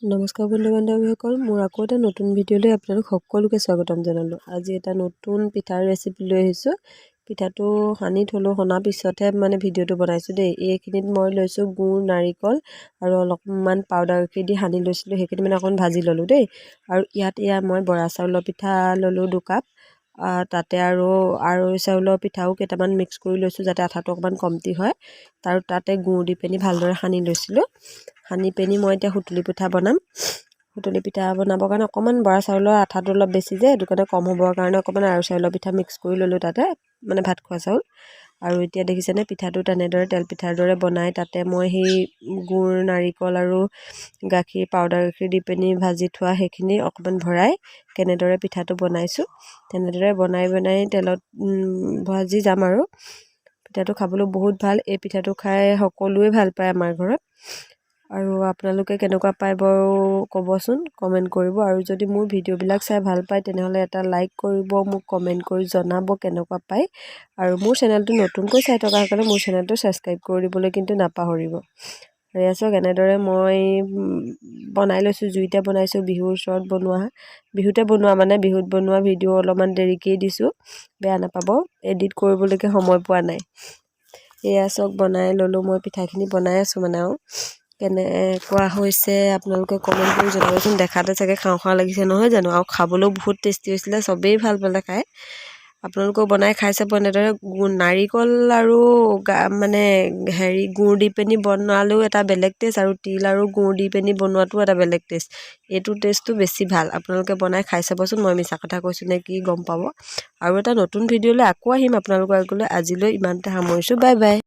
নমস্কাৰ বন্ধু বান্ধৱীসকল, মোৰ আকৌ এটা নতুন ভিডিঅ'লৈ আপোনালোক সকলোকে স্বাগতম জনালোঁ। আজি এটা নতুন পিঠাৰ ৰেচিপি লৈ আহিছোঁ। পিঠাটো সানি থ'লোঁ, সনাৰ পিছতহে মানে ভিডিঅ'টো বনাইছোঁ দেই। এইখিনিত মই লৈছোঁ গুৰ, নাৰিকল আৰু অলপমান পাউদাৰ গাখীৰ দি সানি লৈছিলোঁ। সেইখিনি মানে অকণমান ভাজি ল'লোঁ দেই। আৰু ইয়াত এয়া মই বৰা চাউলৰ পিঠা ল'লোঁ 2 কাপ। তাতে আৰু আৰৈ চাউলৰ পিঠাও কেইটামান মিক্স কৰি লৈছোঁ, যাতে আঠাটো অকণমান কমটি হয়। আৰু তাতে গুৰ দি পিনি ভালদৰে সানি লৈছিলোঁ। সানি পিনি মই এতিয়া সুতুলি পিঠা বনাম। সুতুলি পিঠা বনাবৰ কাৰণে অকণমান বৰা চাউলৰ আঠাটো অলপ বেছি যে, সেইটো কাৰণে কম হ'বৰ কাৰণে অকণমান আৰৈ চাউলৰ পিঠা মিক্স কৰি ল'লোঁ তাতে, মানে ভাত খোৱা চাউল। আৰু এতিয়া দেখিছেনে, পিঠাটো তেনেদৰে তেল পিঠাৰ দৰে বনাই তাতে মই সেই গুৰ, নাৰিকল আৰু গাখীৰ, পাউদাৰ গাখীৰ দি পিনি ভাজি থোৱা সেইখিনি অকণমান ভৰাই কেনেদৰে পিঠাটো বনাইছোঁ, তেনেদৰে বনাই বনাই তেলত ভাজি যাম। আৰু পিঠাটো খাবলৈ বহুত ভাল। এই পিঠাটো খাই সকলোৱে ভাল পায় আমাৰ ঘৰত। আৰু আপোনালোকে কেনেকুৱা পায় বাৰু ক'বচোন, কমেণ্ট কৰিব। আৰু যদি মোৰ ভিডিঅ'বিলাক চাই ভাল পায়, তেনেহ'লে এটা লাইক কৰিব, মোক কমেণ্ট কৰি জনাব কেনেকুৱা পায়। আৰু মোৰ চেনেলটো নতুনকৈ চাই থকাসকলে মোৰ চেনেলটো ছাবস্ক্ৰাইব কৰি দিবলৈ কিন্তু নাপাহৰিব। আৰু এয়া চাওক, এনেদৰে মই বনাই লৈছোঁ। জুইতে বনাইছোঁ। বিহুৰ ওচৰত বনোৱা, বিহুতে বনোৱা, মানে বিহুত বনোৱা ভিডিঅ' অলপমান দেৰিকেই দিছোঁ, বেয়া নাপাব। এডিট কৰিবলৈকে সময় পোৱা নাই। এয়া চাওক, বনাই ল'লোঁ। মই পিঠাখিনি বনাই আছোঁ মানে। আৰু কেনেকুৱা হৈছে আপোনালোকে কমেণ্ট কৰি জনাবচোন। দেখাতে চাগে খাওঁ খাওঁ লাগিছে, নহয় জানো? আৰু খাবলৈও বহুত টেষ্টি হৈছিলে, চবেই ভাল পালে খাই। আপোনালোকেও বনাই খাই চাব। এনেদৰে নাৰিকল আৰু মানে হেৰি গুৰ দি পিনি বনালেও এটা বেলেগ টেষ্ট আৰু তিল আৰু গুৰ দি পিনি বনোৱাটোও এটা বেলেগ টেষ্ট। এইটো টেষ্টটো বেছি ভাল। আপোনালোকে বনাই খাই চাবচোন, মই মিছা কথা কৈছোঁ নে কি গম পাব। আৰু এটা নতুন ভিডিঅ'লৈ আকৌ আহিম আপোনালোকৰ আগলৈ। আজিলৈ ইমানতে সামৰিছোঁ। Bye bye.